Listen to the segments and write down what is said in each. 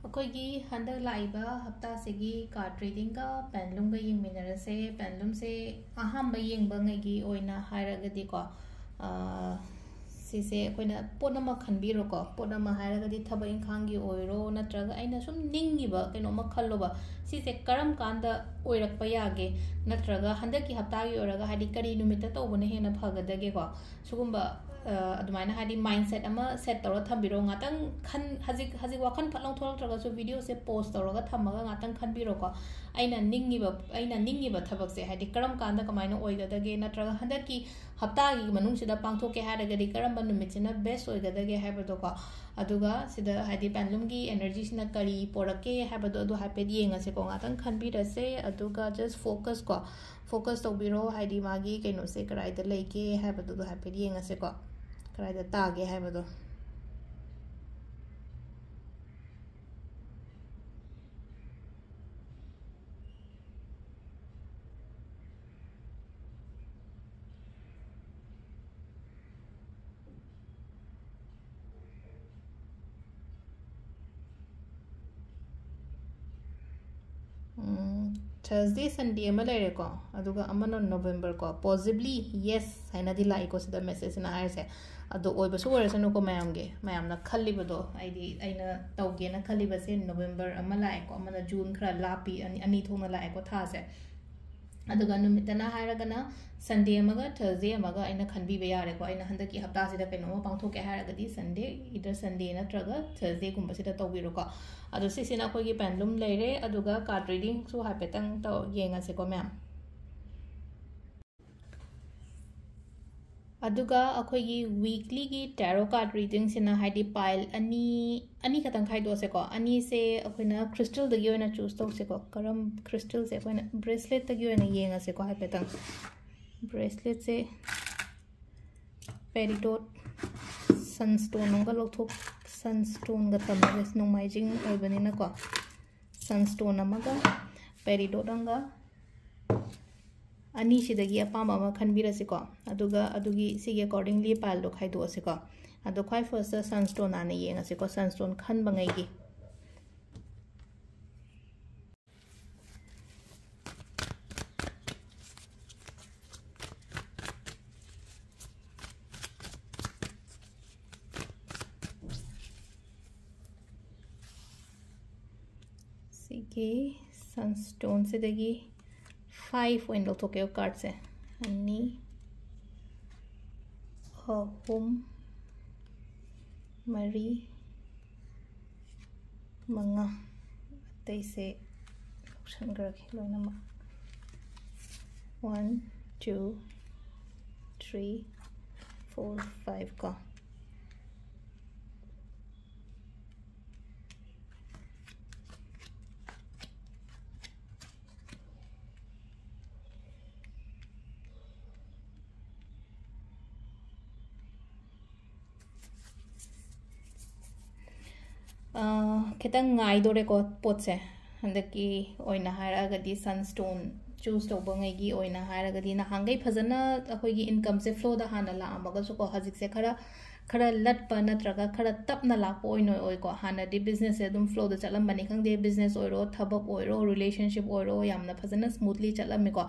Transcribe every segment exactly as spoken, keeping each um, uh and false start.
ꯑꯩꯈꯣꯏꯒꯤ ꯍꯟꯗꯛ ꯂꯥꯛꯏꯕ ꯍꯞꯇꯥꯁꯤꯒꯤ card readingꯒ ꯄꯦꯟꯂꯨꯝꯒ ꯌꯦꯡꯃꯤꯟꯅꯔꯁꯦ꯫ ꯄꯦꯟꯂꯨꯝꯁꯦ ꯑꯍꯥꯟꯕ ꯌꯦꯡꯕꯉꯩꯒꯤ ꯑꯣꯏꯅ ꯍꯥꯏꯔꯒꯗꯤꯀꯣ, ꯑꯥ, ꯁꯤꯁꯦ ꯑꯩꯈꯣꯏꯅ ꯄꯣꯠ ꯑꯃ ꯈꯟꯕꯤꯔꯣꯀꯣ꯫ ꯄꯣꯠ ꯑꯃ ꯍꯥꯏꯔꯒꯗꯤ ꯊꯕꯛ ꯏꯪꯈꯥꯡꯒꯤ ꯑꯣꯏꯔꯣ, ꯅꯠꯇ꯭ꯔꯒ ꯑꯩꯅ ꯁꯨꯝ ꯅꯤꯡꯉꯤꯕ ꯀꯩꯅꯣꯝꯃ ꯈꯜꯂꯣꯕ꯫ ꯁꯤꯁꯦ ꯀꯔꯝ ꯀꯥꯟꯗ ꯑꯣꯏꯔꯛꯄ ꯌꯥꯒꯦ? ꯅꯠꯇ꯭ꯔꯒ ꯍꯟꯗꯛꯀꯤ ꯍꯞꯇꯥꯒꯤ ꯑꯣꯏꯔꯒ, ꯍꯥꯏꯗꯤ, ꯀꯔꯤ ꯅꯨꯃꯤꯠꯇ ꯇꯧꯕꯅ ꯍꯦꯟꯅ ꯐꯒꯗꯒꯦꯀꯣ? ꯁꯤꯒꯨꯝꯕ, ꯑ, ꯑꯗꯨꯃꯥꯏꯅ, ꯍꯥꯏꯗꯤ, mindset ꯑꯃ set ꯇꯧꯔ ꯊꯝꯕꯤꯔꯣ꯫ ꯉꯥꯛꯇꯪ ꯈꯟ-, ꯍꯧꯖꯤꯛ, ꯍꯧꯖꯤꯛ ꯋꯥꯈꯜ ꯐꯠ ꯂꯥꯎ ꯊꯣꯛꯂꯛꯇ꯭ꯔꯒꯁꯨ videoꯁꯦ pause ꯇꯧꯔꯒ ꯊꯝꯃꯒ ꯉꯥꯛꯇꯪ ꯈꯟꯕꯤꯔꯣꯀꯣ꯫ ꯑꯩꯅ ꯅꯤꯡꯉꯤꯕ, ꯑꯩꯅ ꯅꯤꯡꯉꯤꯕ ꯊꯕꯛꯁꯦ, ꯍꯥꯏꯗꯤ, ꯀꯔꯝ ꯀꯥꯟꯗ ꯀꯃꯥꯏꯅ ꯑꯣꯏꯒꯗꯒꯦ, ꯅꯠꯇ꯭ꯔꯒ ꯍꯟꯗꯛꯀꯤ ꯍꯞꯇꯥꯒꯤ ꯃꯅꯨꯡꯁꯤꯗ ꯄꯥꯡꯊꯣꯛꯀꯦ ꯍꯥꯏꯔꯒꯗꯤ ꯀꯔꯝꯕ ꯅꯨꯃꯤꯠꯁꯤꯅ best ꯑꯣꯏꯒꯗꯒꯦ ꯍꯥꯏꯕꯗꯣꯀꯣ꯫ ꯑꯗꯨꯒ ꯁꯤꯗ, ꯍꯥꯏꯗꯤ, ꯄꯦꯟꯂꯨꯝꯒꯤ energyꯁꯤꯅ ꯀꯔꯤ ꯄꯣꯔꯛꯀꯦ ꯍꯥꯏꯕꯗꯣ, ꯑꯗꯨ ꯍꯥꯏꯐꯦꯠ ꯌꯦꯡꯉꯁꯦꯀꯣ꯫ ꯉꯥꯛꯇꯪ ꯈꯟꯕꯤꯔꯁꯦ, ꯑꯗꯨꯒ just focus ꯀꯣ, focus ꯇꯧꯕꯤꯔꯣ, ꯍꯥꯏꯗꯤ ꯃꯥꯒꯤ ꯀꯩꯅꯣꯁꯦ ꯀꯗꯥꯏꯗ ꯂꯩꯒꯦ ꯍꯥꯏꯕꯗꯨꯗꯣ ꯍꯥꯏꯐꯦꯠ ꯌꯦꯡꯉꯁꯦꯀꯣ, ꯀꯗꯥꯏꯗ ꯇꯥꯒꯦ ꯍꯥꯏꯕꯗꯣ꯫ ꯎꯝ, Thursday, Sunday ꯑꯃ ꯂꯩꯔꯦꯀꯣ, ꯑꯗꯨꯒ ꯑꯃꯅ November ꯀꯣ, possibly yes ꯍꯥꯏꯅꯗꯤ ꯂꯥꯛꯏꯀꯣ ꯁꯤꯗ messageꯁꯤꯅ ꯍꯥꯏꯔꯤꯁꯦ꯫ ꯑꯗꯣ ꯑꯣꯏꯕꯁꯨ ꯑꯣꯏꯔꯁꯅꯨꯀꯣ ꯃꯌꯥꯝꯒꯤ, ꯃꯌꯥꯝꯅ ꯈꯜꯂꯤꯕꯗꯣ, ꯍꯥꯏꯗꯤ ꯑꯩꯅ ꯇꯧꯒꯦꯅ ꯈꯜꯂꯤꯕꯁꯦ November ꯑꯃ ꯂꯥꯛꯑꯦꯀꯣ, ꯑꯃꯅ June ꯈꯔ ꯂꯥꯞꯄꯤ, ꯑꯅꯤ, ꯑꯅꯤ ꯊꯣꯛꯅ ꯂꯥꯛꯑꯦꯀꯣ ꯊꯥꯁꯦ꯫ ꯑꯗꯨꯒ ꯅꯨꯃꯤꯠꯇꯅ ꯍꯥꯏꯔꯒꯅ Sunday ꯑꯃꯒ Thursday ꯑꯃꯒ ꯑꯩꯅ ꯈꯟꯕꯤꯕ ꯌꯥꯔꯦꯀꯣ꯫ ꯑꯩꯅ ꯍꯟꯗꯛꯀꯤ ꯍꯞꯇꯥꯁꯤꯗ ꯀꯩꯅꯣꯝꯃ ꯄꯥꯡꯊꯣꯛꯀꯦ ꯍꯥꯏꯔꯒꯗꯤ Sunday, either Sunday ꯅꯠꯇ꯭ꯔꯒ Thursdayꯒꯨꯝꯕꯁꯤꯗ ꯇꯧꯕꯤꯔꯣꯀꯣ꯫ ꯑꯗꯣ ꯁꯤꯁꯤꯅ ꯑꯩꯈꯣꯏꯒꯤ ꯄꯦꯟꯂꯨꯝ ꯂꯩꯔꯦ, ꯑꯗꯨꯒ card readingꯁꯨ ꯍꯥꯏꯐꯦꯠꯇꯪ ꯇꯧ-, ꯌꯦꯡꯉꯁꯦꯀꯣ ꯃꯌꯥꯝ꯫ ꯑꯗꯨꯒ ꯑꯩꯈꯣꯏꯒꯤ weeklyꯒꯤ tarot card readingꯁꯤꯅ, ꯍꯥꯏꯗꯤ, pile ꯑꯅꯤ, ꯑꯅꯤ ꯈꯛꯇꯪ ꯈꯥꯏꯗꯣꯛꯑꯁꯦꯀꯣ꯫ ꯑꯅꯤꯁꯦ ꯑꯩꯈꯣꯏꯅ crystalꯗꯒꯤ ꯑꯣꯏꯅ choose ꯇꯧꯁꯦꯀꯣ꯫ ꯀꯔꯝ, crystalꯁꯦ ꯑꯩꯈꯣꯏꯅ braceletꯇꯒꯤ ꯑꯣꯏꯅ ꯌꯦꯡꯉꯁꯦꯀꯣ ꯍꯥꯏꯐꯦꯠꯇꯪ꯫ Braceletꯁꯦ peridot, sunstone ꯑꯃꯒ ꯂꯧꯊꯣꯛ, sunstoneꯒ ꯇꯝꯃꯒ, ꯅꯣꯡꯃꯥꯏꯖꯤꯡ ꯑꯣꯏꯕꯅꯤꯅꯀꯣ, sunstone ꯑꯃꯒ peridot ꯑꯃꯒ, ꯑꯅꯤꯁꯤꯗꯒꯤ ꯑꯄꯥꯝꯕ ꯑꯃ ꯈꯟꯕꯤꯔꯁꯤꯀꯣ꯫ ꯑꯗꯨꯒ ꯑꯗꯨꯒꯤ, ꯁꯤꯒꯤ accordingly pileꯗꯣ ꯈꯥꯏꯗꯣꯛꯑꯁꯤꯀꯣ꯫ ꯑꯗꯣ ꯈ꯭ꯋꯥꯏ firstꯇ sunstone ꯍꯥꯟꯅ ꯌꯦꯡꯉꯁꯤꯀꯣ, sunstone ꯈꯟꯕꯉꯩꯒꯤ꯫ ꯑꯩꯒꯤ ꯁꯟꯁ꯭ꯇꯣꯟꯁꯤꯗꯒꯤ ꯐꯥꯏꯚ ꯑꯣꯏꯅ ꯂꯧꯊꯣꯛꯀꯦ ꯀꯥꯔꯠꯁꯦ꯫ ꯑꯅꯤ, ꯑꯍꯨꯝ, ꯃꯔꯤ, ꯃꯉꯥ꯫ ꯑꯇꯩꯁꯦ ꯂꯧꯁꯟꯈ꯭ꯔꯒꯦ ꯂꯣꯏꯅꯃꯛ꯫ One, two, three, four, five ꯀꯣ꯫ ꯑ, ꯈꯤꯇꯪ ꯉꯥꯏꯗꯣꯔꯦꯀꯣ ꯄꯣꯠꯁꯦ꯫ ꯍꯟꯗꯛꯀꯤ ꯑꯣꯏꯅ ꯍꯥꯏꯔꯛꯑꯒꯗꯤ, ꯁꯟꯁ꯭ꯇꯣꯟ ꯆꯨꯁ ꯇꯧꯕꯉꯩꯒꯤ ꯑꯣꯏꯅ ꯍꯥꯏꯔꯒꯗꯤ, ꯅꯍꯥꯟꯈꯩ ꯐꯖꯅ ꯑꯩꯈꯣꯏꯒꯤ ꯏꯟꯀꯝꯁꯦ ꯐ꯭ꯂꯣꯗ ꯍꯥꯟꯅ ꯂꯥꯛꯑꯝꯃꯒꯁꯨꯀꯣ, ꯍꯧꯖꯤꯛꯁꯦ ꯈꯔ, ꯈꯔ ꯂꯠꯄ ꯅꯠꯇ꯭ꯔꯒ ꯈꯔ ꯇꯞꯅ ꯂꯥꯛꯄ ꯑꯣꯏꯅ ꯑꯣꯏꯀꯣ꯫ ꯍꯥꯟꯅꯗꯤ ꯕꯤꯖꯤꯅꯦꯁꯁꯦ ꯑꯗꯨꯝ ꯐ꯭ꯂꯣꯗ ꯆꯠꯂꯝꯕꯅꯤ ꯈꯪꯗꯦ, ꯕꯤꯖꯤꯅꯦꯁ ꯑꯣꯏꯔꯣ, ꯊꯕꯛ ꯑꯣꯏꯔꯣ, ꯔꯤꯂꯦꯁꯟꯁꯤꯞ ꯑꯣꯏꯔꯣ, ꯌꯥꯝꯅ ꯐꯖꯅ ꯁ꯭ꯃꯨꯠꯂꯤ ꯆꯠꯂꯝꯃꯤꯀꯣ꯫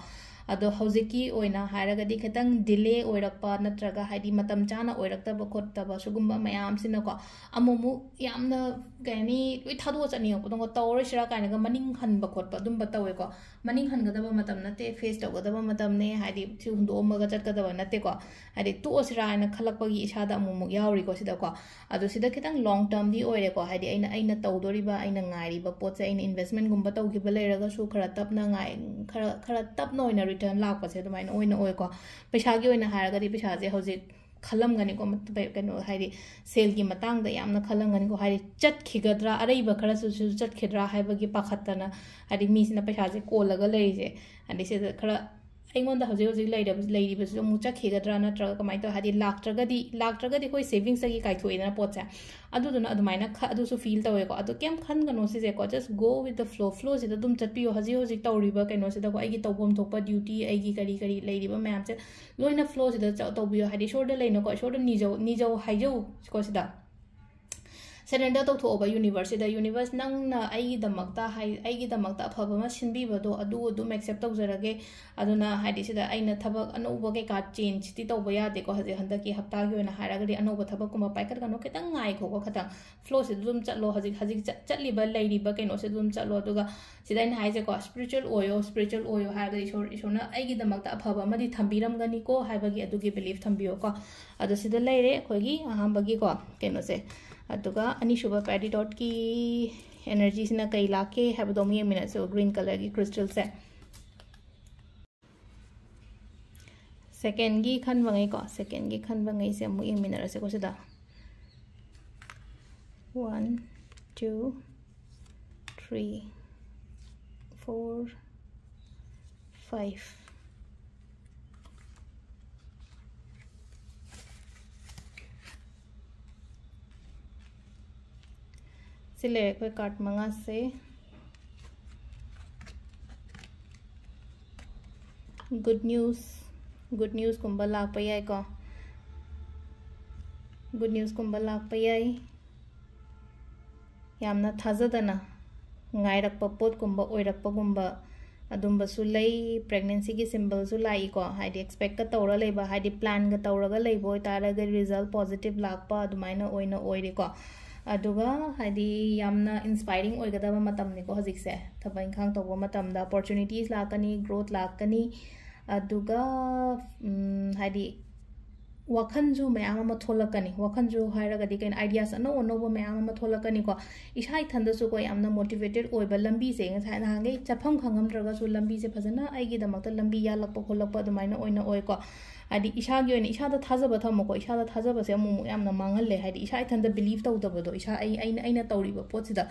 ꯑꯗꯣ ꯍꯧꯖꯤꯛꯀꯤ ꯑꯣꯏꯅ ꯍꯥꯏꯔꯒꯗꯤ, ꯈꯤꯇꯪ ꯗꯤꯂꯦ ꯑꯣꯏꯔꯛꯄ ꯅꯠꯇ꯭ꯔꯒ, ꯍꯥꯏꯗꯤ, ꯃꯇꯝ ꯆꯥꯅ ꯑꯣꯏꯔꯛꯇꯕ ꯈꯣꯠꯇꯕ, ꯁꯤꯒꯨꯝꯕ ꯃꯌꯥꯝꯁꯤꯅꯀꯣ, ꯑꯃꯨꯛꯃꯨꯛ ꯌꯥꯝꯅ, ꯀꯩ ꯍꯥꯏꯅꯤ, ꯂꯣꯏ ꯊꯥꯗꯣꯛꯑ ꯆꯠꯅꯤꯡꯉꯛꯄꯗꯣ, ꯇꯧꯔꯣꯏꯁꯤꯔꯥ ꯀꯥꯏꯅꯒ ꯃꯅꯤꯡ ꯍꯟꯕ ꯈꯣꯠꯄ ꯑꯗꯨꯝꯕ ꯇꯧꯋꯦꯀꯣ꯫ ꯃꯅꯤꯡ ꯍꯟꯒꯗꯕ ꯃꯇꯝ ꯅꯠꯇꯦ, ꯐꯦꯁ ꯇꯧꯒꯗꯕ ꯃꯇꯝꯅꯦ꯫ ꯍꯥꯏꯗꯤ, ꯁꯤ ꯍꯨꯟꯗꯣꯛꯑꯝꯃꯒ ꯆꯠꯀꯗꯕ ꯅꯠꯇꯦꯀꯣ꯫ ꯍꯥꯏꯗꯤ, ꯇꯣꯛꯑꯁꯤꯔꯥ ꯍꯥꯏꯅ ꯈꯜꯂꯛꯄꯒꯤ ꯏꯁꯥꯗ ꯑꯃꯨꯛꯃꯨꯛ ꯌꯥꯎꯔꯤꯀꯣ ꯁꯤꯗꯀꯣ꯫ ꯑꯗꯣ ꯁꯤꯗ ꯈꯤꯇꯪ ꯂꯣꯡ ꯇꯔꯝꯗꯤ ꯑꯣꯏꯔꯦꯀꯣ꯫ ꯍꯥꯏꯗꯤ, ꯑꯩꯅ, ꯑꯩꯅ ꯇꯧꯗꯣꯔꯤꯕ, ꯑꯩꯅ ꯉꯥꯏꯔꯤꯕ ꯄꯣꯠꯁꯦ, ꯑꯩꯅ ꯏꯟꯚꯦꯁꯃꯦꯟꯒꯨꯝꯕ ꯇꯧꯈꯤꯕ ꯂꯩꯔꯒꯁꯨ, ꯈꯔ ꯇꯞꯅ ꯉꯥꯏ-, ꯈꯔ, ꯈꯔ ꯇꯞꯅ ꯑꯣꯏꯅ ꯔꯤꯇꯔꯟ ꯂꯥꯛꯄꯁꯦ ꯑꯗꯨꯃꯥꯏꯅ ꯑꯣꯏꯅ ꯑꯣꯏꯀꯣ꯫ ꯄꯩꯁꯥꯒꯤ ꯑꯣꯏꯅ ꯍꯥꯏꯔꯒꯗꯤ, ꯄꯩꯁꯥꯁꯦ ꯍꯧꯖꯤꯛ ꯈꯜꯂꯝꯒꯅꯤꯀꯣ, ꯃ-, ꯀꯩꯅꯣ, ꯍꯥꯏꯗꯤ, ꯁꯦꯜꯒꯤ ꯃꯇꯥꯡꯗ ꯌꯥꯝꯅ ꯈꯜꯂꯝꯒꯅꯤꯀꯣ꯫ ꯍꯥꯏꯗꯤ, ꯆꯠꯈꯤꯒꯗ꯭ꯔꯥ, ꯑꯔꯩꯕ ꯈꯔꯁꯨ ꯁꯨ ꯆꯠꯈꯤꯗ꯭ꯔꯥ ꯍꯥꯏꯕꯒꯤ ꯄꯥꯈꯠꯇꯅ, ꯍꯥꯏꯗꯤ, ꯃꯤꯁꯤꯅ ꯄꯩꯁꯥꯁꯦ ꯀꯣꯜꯂꯒ ꯂꯩꯔꯤꯁꯦ꯫ ꯍꯥꯏꯗꯤ, ꯁꯤꯗ ꯈꯔ ꯑꯩꯉꯣꯟꯗ ꯍꯧꯖꯤꯛ ꯍꯧꯖꯤꯛ ꯂꯩꯔꯕ-, ꯂꯩꯔꯤꯕꯁꯤꯁꯨ ꯑꯃꯨꯛ ꯆꯠꯈꯤꯒꯗ꯭ꯔꯥ, ꯅꯠꯇ꯭ꯔꯒ ꯀꯃꯥꯏꯅ ꯇꯧ-, ꯍꯥꯏꯗꯤ, ꯂꯥꯛꯇ꯭ꯔꯒꯗꯤ, ꯂꯥꯛꯇ꯭ꯔꯒꯗꯤ ꯑꯩꯈꯣꯏ ꯁꯦꯚꯤꯡꯁꯇꯒꯤ ꯀꯥꯏꯊꯣꯛꯑꯦꯗꯅ ꯄꯣꯠꯁꯦ꯫ ꯑꯗꯨꯗꯨꯅ ꯑꯗꯨꯃꯥꯏꯅ ꯈ-, ꯑꯗꯨꯁꯨ ꯐꯤꯜ ꯇꯧꯋꯦꯀꯣ꯫ ꯑꯗꯣ ꯀꯩꯝ ꯈꯟꯒꯅꯣ ꯁꯤꯁꯦꯀꯣ, just go with the flow, ꯐ꯭ꯂꯣꯁꯤꯗ ꯑꯗꯨꯝ ꯆꯠꯄꯤꯌꯣ꯫ ꯍꯧꯖꯤꯛ ꯍꯧꯖꯤꯛ ꯇꯧꯔꯤꯕ ꯀꯩꯅꯣꯁꯤꯗꯀꯣ, ꯑꯩꯒꯤ ꯇꯧꯐꯝ ꯊꯣꯛꯄ ꯗ꯭ꯌꯨꯇꯤ, ꯑꯩꯒꯤ ꯀꯔꯤ ꯀꯔꯤ ꯂꯩꯔꯤꯕ ꯃꯌꯥꯝꯁꯦ ꯂꯣꯏꯅ ꯐ꯭ꯂꯣꯁꯤꯗ ꯆ-, ꯇꯧꯕꯤꯌꯣ꯫ ꯍꯥꯏꯗꯤ, ꯏꯁꯣꯔꯗ ꯂꯩꯅꯀꯣ, ꯏꯁꯣꯔꯗ ꯅꯤꯖꯧ, ꯅꯤꯖꯧ ꯍꯥꯏꯖꯧ ꯀꯣ ꯁꯤꯗ꯫ Surrender ꯇꯧꯊꯣꯛꯑꯣꯕ ꯌꯨꯅꯤꯚꯔꯁꯁꯤꯗ, "ꯌꯨꯅꯤꯚꯔꯁ, ꯅꯪꯅ ꯑꯩꯒꯤꯗꯃꯛꯇ ꯍꯥꯏ-, ꯑꯩꯒꯤꯗꯃꯛꯇ ꯑꯐꯕ ꯑꯃ ꯁꯤꯟꯕꯤꯕꯗꯣ ꯑꯗꯨ ꯑꯗꯨꯝ accept ꯇꯧꯖꯔꯒꯦ꯫ ꯑꯗꯨꯅ ꯍꯥꯏꯗꯤ ꯁꯤꯗ ꯑꯩꯅ ꯊꯕꯛ ꯑꯅꯧꯕ ꯀꯩꯀꯥ changeꯇꯤ ꯇꯧꯕ ꯌꯥꯗꯦꯀꯣ꯫ ꯍꯧꯖꯤꯛ ꯍꯟꯗꯛꯀꯤ ꯍꯞꯇꯥꯒꯤ ꯑꯣꯏꯅ ꯍꯥꯏꯔꯒꯗꯤ ꯑꯅꯧꯕ ꯊꯕꯛꯀꯨꯝꯕ ꯄꯥꯏꯈꯠꯀꯅꯨ, ꯈꯤꯇꯪ ꯉꯥꯏꯈꯣꯀꯣ, ꯈꯤꯇꯪ flowꯁꯤꯗ ꯑꯗꯨꯝ ꯆꯠꯂꯣ꯫ ꯍꯧꯖꯤꯛ, ꯍꯧꯖꯤꯛ ꯆꯠ-, ꯆꯠꯂꯤꯕ, ꯂꯩꯔꯤꯕ ꯀꯩꯅꯣꯁꯦ ꯑꯗꯨꯝ ꯆꯠꯂꯣ꯫ ꯑꯗꯨꯒ ꯁꯤꯗ ꯑꯩꯅ ꯍꯥꯏꯁꯦꯀꯣ, spiritual ꯑꯣꯏꯌꯣ, spiritual ꯑꯣꯏꯌꯣ ꯍꯥꯏꯔꯒꯗꯤ ꯏꯁꯣꯔ, ꯏꯁꯣꯔꯅ ꯑꯩꯒꯤꯗꯃꯛꯇ ꯑꯐꯕ ꯑꯃꯗꯤ ꯊꯝꯕꯤꯔꯝꯒꯅꯤꯀꯣ ꯍꯥꯏꯕꯒꯤ ꯑꯗꯨꯒꯤ belief ꯊꯝꯕꯤꯌꯣꯀꯣ꯫ ꯑꯗꯣ ꯁꯤꯗ ꯂꯩꯔꯦ ꯑꯩꯈꯣꯏꯒꯤ ꯑꯍꯥꯟꯕꯒꯤꯀꯣ ꯀꯩꯅꯣꯁꯦ꯫ ꯑꯗꯨꯒ ꯑꯅꯤꯁꯨꯕ peridotꯀꯤ energyꯁꯤꯅ ꯀꯩ ꯂꯥꯛꯀꯦ ꯍꯥꯏꯕꯗꯣ ꯑꯃꯨꯛ ꯌꯦꯡꯃꯤꯟꯅꯁꯦ, green colourꯒꯤ crystalꯁꯦ꯫ Secondꯒꯤ ꯈꯟꯕꯉꯩꯀꯣ, secondꯒꯤ ꯈꯟꯕꯉꯩꯁꯦ ꯑꯃꯨꯛ ꯌꯦꯡꯃꯤꯟꯅꯔꯁꯦꯀꯣ ꯁꯤꯗ꯫ One, two, three, four, five. ꯁꯤ ꯂꯩꯔꯦ ꯑꯩꯈꯣꯏ card ꯃꯉꯥꯁꯦ꯫ Good news, good newsꯀꯨꯝꯕ ꯂꯥꯛꯄ ꯌꯥꯏꯀꯣ꯫ Good newsꯀꯨꯝꯕ ꯂꯥꯛꯄ ꯌꯥꯏ꯫ ꯌꯥꯝꯅ ꯊꯥꯖꯗꯅ ꯉꯥꯏꯔꯛꯄ ꯄꯣꯠꯀꯨꯝꯕ ꯑꯣꯏꯔꯛꯄꯒꯨꯝꯕ ꯑꯗꯨꯝꯕꯁꯨ ꯂꯩ꯫ Pregnancyꯒꯤ symbolꯁꯨ ꯂꯥꯛꯏꯀꯣ, ꯍꯥꯏꯗꯤ expectꯀ ꯇꯧꯔ ꯂꯩꯕ, ꯍꯥꯏꯗꯤ planꯒ ꯇꯧꯔꯒ ꯂꯩꯕ ꯑꯣꯏꯇꯥꯔꯒꯗꯤ result positive ꯂꯥꯛꯄ ꯑꯗꯨꯃꯥꯏꯅ ꯑꯣꯏꯅ ꯑꯣꯏꯔꯦꯀꯣ꯫ ꯑꯗꯨꯒ ꯍꯥꯏꯗꯤ ꯌꯥꯝꯅ inspiring ꯑꯣꯏꯒꯗꯕ ꯃꯇꯝꯅꯤꯀꯣ ꯍꯧꯖꯤꯛꯁꯦ꯫ ꯊꯕꯛ ꯏꯪꯈꯥꯡ ꯇꯧꯕ ꯃꯇꯝꯗ opportunities ꯂꯥꯛꯀꯅꯤ, growth ꯂꯥꯛꯀꯅꯤ꯫ ꯑꯗꯨꯒ, ꯎꯝ, ꯍꯥꯏꯗꯤ ꯋꯥꯈꯜꯁꯨ ꯃꯌꯥꯝ ꯑꯃ ꯊꯣꯛꯂꯛꯀꯅꯤ꯫ ꯋꯥꯈꯜꯁꯨ ꯍꯥꯏꯔꯒꯗꯤ ꯀꯩꯅꯣ, ideas ꯑꯅꯧ ꯑꯅꯧꯕ ꯃꯌꯥꯝ ꯑꯃ ꯊꯣꯛꯂꯛꯀꯅꯤꯀꯣ꯫ ꯏꯁꯥ ꯏꯊꯟꯗꯁꯨꯀꯣ ꯌꯥꯝꯅ motivated ꯑꯣꯏꯕ ꯂꯝꯕꯤꯁꯦ, ꯉꯁꯥꯏ ꯅꯍꯥꯟꯈꯩ ꯆꯠꯐꯝ ꯈꯪꯉꯝꯗ꯭ꯔꯒꯁꯨ ꯂꯝꯕꯤꯁꯦ ꯐꯖꯅ ꯑꯩꯒꯤꯗꯃꯛꯇ ꯂꯝꯕꯤ ꯌꯥꯜꯂꯛꯄ ꯈꯣꯠꯂꯛꯄ ꯑꯗꯨꯃꯥꯏꯅ ꯑꯣꯏꯅ ꯑꯣꯏꯀꯣ꯫ ꯍꯥꯏꯗꯤ ꯏꯁꯥꯒꯤ ꯑꯣꯏꯅ ꯏꯁꯥꯗ ꯊꯥꯖꯕ ꯊꯝꯃꯣꯀꯣ꯫ ꯏꯁꯥꯗ ꯊꯥꯖꯕꯁꯦ ꯑꯃꯨꯛ ꯑꯃꯨꯛ ꯌꯥꯝꯅ ꯃꯥꯡꯍꯜꯂꯦ꯫ ꯍꯥꯏꯗꯤ ꯏꯁꯥ ꯏꯊꯟꯇ believe ꯇꯧꯗꯕꯗꯣ, ꯏꯁꯥ ꯑꯩ, ꯑꯩꯅ, ꯑꯩꯅ ꯇꯧꯔꯤꯕ ꯄꯣꯠꯁꯤꯗ꯫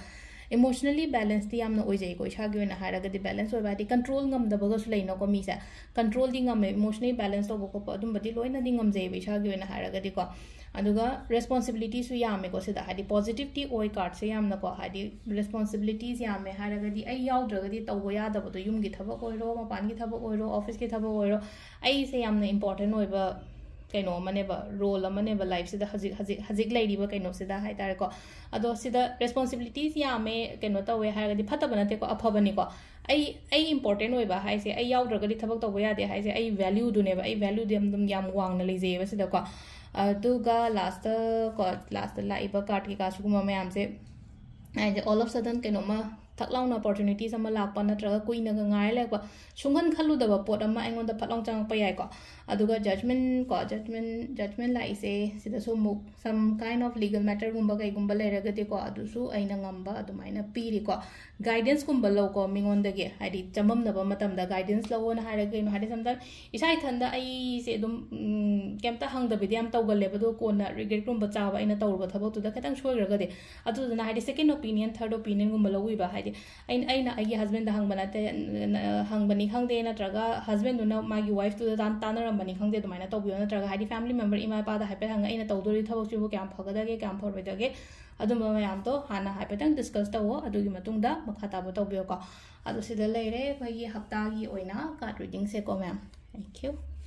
Emotionally balanceꯇꯤ ꯌꯥꯝꯅ ꯑꯣꯏꯖꯩꯀꯣ ꯏꯁꯥꯒꯤ ꯑꯣꯏꯅ ꯍꯥꯏꯔꯒꯗꯤ꯫ Balance ꯑꯣꯏꯕ ꯍꯥꯏꯗꯤ control ꯉꯝꯗꯕꯒꯁꯨ ꯂꯩꯅꯀꯣ ꯃꯤꯁꯦ꯫ Controlꯗꯤ ꯉꯝꯃꯦ, emotionally balance ꯇꯧꯕ ꯈꯣꯠꯄ ꯑꯗꯨꯝꯕꯗꯤ ꯂꯣꯏꯅꯗꯤ ꯉꯝꯖꯩꯕ ꯏꯁꯥꯒꯤ ꯑꯣꯏꯅ ꯍꯥꯏꯔꯒꯗꯤꯀꯣ꯫ ꯑꯗꯨꯒ responsibilityꯁꯨ ꯌꯥꯝꯃꯦꯀꯣ ꯁꯤꯗ, ꯍꯥꯏꯗꯤ positiveꯇꯤ ꯑꯣꯏ cardꯁꯦ ꯌꯥꯝꯅꯀꯣ, ꯍꯥꯏꯗꯤ responsibilities ꯌꯥꯝꯃꯦ ꯍꯥꯏꯔꯒꯗꯤ ꯑꯩ ꯌꯥꯎꯗ꯭ꯔꯒꯗꯤ ꯇꯧꯕ ꯌꯥꯗꯕꯗꯣ, ꯌꯨꯝꯒꯤ ꯊꯕꯛ ꯑꯣꯏꯔꯣ, ꯃꯄꯥꯟꯒꯤ ꯊꯕꯛ ꯑꯣꯏꯔꯣ, officeꯀꯤ ꯊꯕꯛ ꯑꯣꯏꯔꯣ, ꯑꯩꯁꯦ ꯌꯥꯝꯅ important ꯑꯣꯏꯕ ꯀꯩꯅꯣ ꯑꯃꯅꯦꯕ, ꯔꯣꯜ ꯑꯃꯅꯦꯕ ꯂꯥꯏꯐꯁꯤꯗ, ꯍꯧꯖꯤꯛ ꯍꯧꯖꯤꯛ ꯍꯧꯖꯤꯛ ꯂꯩꯔꯤꯕ ꯀꯩꯅꯣꯁꯤꯗ ꯍꯥꯏꯇꯥꯔꯦꯀꯣ꯫ ꯑꯗꯣ ꯁꯤꯗ ꯔꯦꯁꯄꯣꯟꯁꯤꯕꯤꯂꯤꯇꯤꯁ ꯌꯥꯝꯃꯦ, ꯀꯩꯅꯣ ꯇꯧꯋꯦ ꯍꯥꯏꯔꯒꯗꯤ ꯐꯠꯇꯕ ꯅꯠꯇꯦꯀꯣ, ꯑꯐꯕꯅꯤꯀꯣ꯫ ꯑꯩ ꯑꯩ ꯏꯝꯄꯣꯔꯇꯦꯟ ꯑꯣꯏꯕ ꯍꯥꯏꯁꯦ, ꯑꯩ ꯌꯥꯎꯗ꯭ꯔꯒꯗꯤ ꯊꯕꯛ ꯇꯧꯕ ꯌꯥꯗꯦ ꯍꯥꯏꯁꯦ, ꯑꯩ ꯚꯦꯂ꯭ꯌꯨꯗꯨꯅꯦꯕ꯫ ꯑꯩ ꯚꯦꯂ꯭ꯌꯨꯗꯤ ꯌꯥꯝ, ꯑꯗꯨꯝ ꯌꯥꯝ ꯋꯥꯡꯅ ꯂꯩꯖꯩꯌꯦꯕ ꯁꯤꯗꯀꯣ꯫ ꯑꯗꯨꯒ ꯂꯥꯁꯇ ꯀꯣ, ꯂꯥꯁꯇ ꯂꯥꯛꯏꯕ ꯀꯥꯔꯠ ꯀꯩꯀꯥ ꯁꯤꯒꯨꯝꯕ ꯃꯌꯥꯝꯁꯦ, ꯍꯥꯏꯗꯤ, all of sudden ꯀꯩꯅꯣꯝꯃ ꯊꯛ ꯂꯥꯎꯅ ꯑꯣꯄꯣꯔꯆꯨꯅꯤꯇꯤꯁ ꯑꯃ ꯂꯥꯛꯄ, ꯅꯠꯇ꯭ꯔꯒ ꯀꯨꯏꯅꯒ ꯉꯥꯏꯔ ꯂꯩꯔꯛꯄ, ꯁꯨꯡꯈꯟ ꯈꯜꯂꯨꯗꯕ ꯄꯣꯠ ꯑꯃ ꯑꯩꯉꯣꯟꯗ ꯐꯠ ꯂꯥꯎ ꯆꯪꯉꯛꯄ ꯌꯥꯏꯀꯣ꯫ ꯑꯗꯨꯒ ꯖꯖꯃꯦꯟ ꯀꯣ, ꯖꯖꯃꯦꯟ ꯖꯖꯃꯦꯟ ꯂꯥꯛꯏꯁꯦ, ꯁꯤꯗꯁꯨ ꯑꯃꯨꯛ some kind of legal matter ꯒꯨꯝꯕ ꯀꯩꯒꯨꯝꯕ ꯂꯩꯔꯒꯗꯤꯀꯣ, ꯑꯗꯨꯁꯨ ꯑꯩꯅ ꯉꯝꯕ ꯑꯗꯨꯃꯥꯏꯅ ꯄꯤꯔꯤꯀꯣ꯫ ꯒꯥꯏꯗꯦꯟꯁꯀꯨꯝꯕ ꯂꯧꯀꯣ ꯃꯤꯉꯣꯟꯗꯒꯤ, ꯍꯥꯏꯗꯤ, ꯆꯃꯝꯅꯕ ꯃꯇꯝꯗ ꯒꯥꯏꯗꯦꯟꯁ ꯂꯧꯑꯣꯅ ꯍꯥꯏꯔꯒ ꯀꯩꯅꯣ ꯍꯥꯏꯗꯤ, ꯁꯝꯇꯥꯏꯝ ꯏꯁꯥ ꯏꯊꯟꯗ ꯑꯩꯁꯦ ꯑꯗꯨꯝ, ꯎꯝ, ꯀꯩꯝꯇ ꯍꯪꯗꯕꯤꯗ ꯌꯥꯝ ꯇꯧꯒꯜꯂꯦꯕ, ꯑꯗꯨꯒ ꯀꯣꯟꯅ ꯔꯤꯒ꯭ꯔꯦꯠꯀꯨꯝꯕ ꯆꯥꯕ, ꯑꯩꯅ ꯇꯧꯔꯨꯕ ꯊꯕꯛꯇꯨꯗ ꯈꯤꯇꯪ ꯁꯣꯏꯈ꯭ꯔꯒꯗꯤ꯫ ꯑꯗꯨꯗꯨꯅ, ꯍꯥꯏꯗꯤ, ꯁꯦꯀꯦꯟ ꯑꯣꯄꯤꯅꯤꯌꯟ, ꯊꯔꯠ ꯑꯣꯄꯤꯅꯤꯌꯟꯒꯨꯝꯕ ꯂꯧꯕꯤꯕ, ꯍꯥꯏꯗꯤ, ꯑꯩꯅ ꯑꯩꯅ ꯑꯩꯒꯤ ꯍꯁꯕꯦꯟꯗ ꯍꯪꯕ ꯅꯠꯇꯦ, ꯍꯪꯕꯅꯤ ꯈꯪꯗꯦ, ꯅꯠꯇ꯭ꯔꯒ ꯍꯁꯕꯦꯟꯗꯨꯅ ꯃꯥꯒꯤ ꯋꯥꯏꯐꯇꯨꯗ ꯇꯥꯟ ꯇꯥꯟꯅꯔꯝꯕꯅꯤ ꯈꯪꯗꯦ, ꯑꯗꯨꯃꯥꯏꯅ ꯇꯧꯕꯤꯌꯣ꯫ ꯅꯠꯇ꯭ꯔꯒ, ꯍꯥꯏꯗꯤ, ꯐꯦꯃꯤꯂꯤ ꯃꯦꯝꯕꯔ, ꯏꯃꯥ ꯏꯄꯥꯗ ꯍꯥꯏꯐꯦꯠ ꯍꯪꯉ, ꯑꯩꯅ ꯇꯧꯗꯣꯔꯤ ꯊꯕꯛꯁꯤꯕꯨ ꯀꯌꯥꯝ ꯐꯒꯗꯒꯦ, ꯀꯌꯥꯝ ꯐꯔꯣꯏꯗꯒꯦ, ꯑꯗꯨꯝꯕ ꯃꯌꯥꯝꯗꯣ ꯍꯥꯟꯅ ꯍꯥꯏꯐꯦꯠꯇꯪ ꯗꯤꯁꯀꯁ ꯇꯧꯋꯣ꯫ ꯑꯗꯨꯒꯤ ꯃꯇꯨꯡꯗ ꯃꯈꯥ ꯇꯥꯕ ꯇꯧꯕꯤꯌꯣꯀꯣ꯫ ꯑꯗꯣ ꯁꯤꯗ ꯂꯩꯔꯦ ꯑꯩꯈꯣꯏꯒꯤ ꯍꯞꯇꯥꯒꯤ ꯑꯣꯏꯅ ꯀꯥꯔꯠ ꯔꯤꯗꯤꯡꯁꯦꯀꯣ, ꯃꯦꯝ꯫ Thank you꯫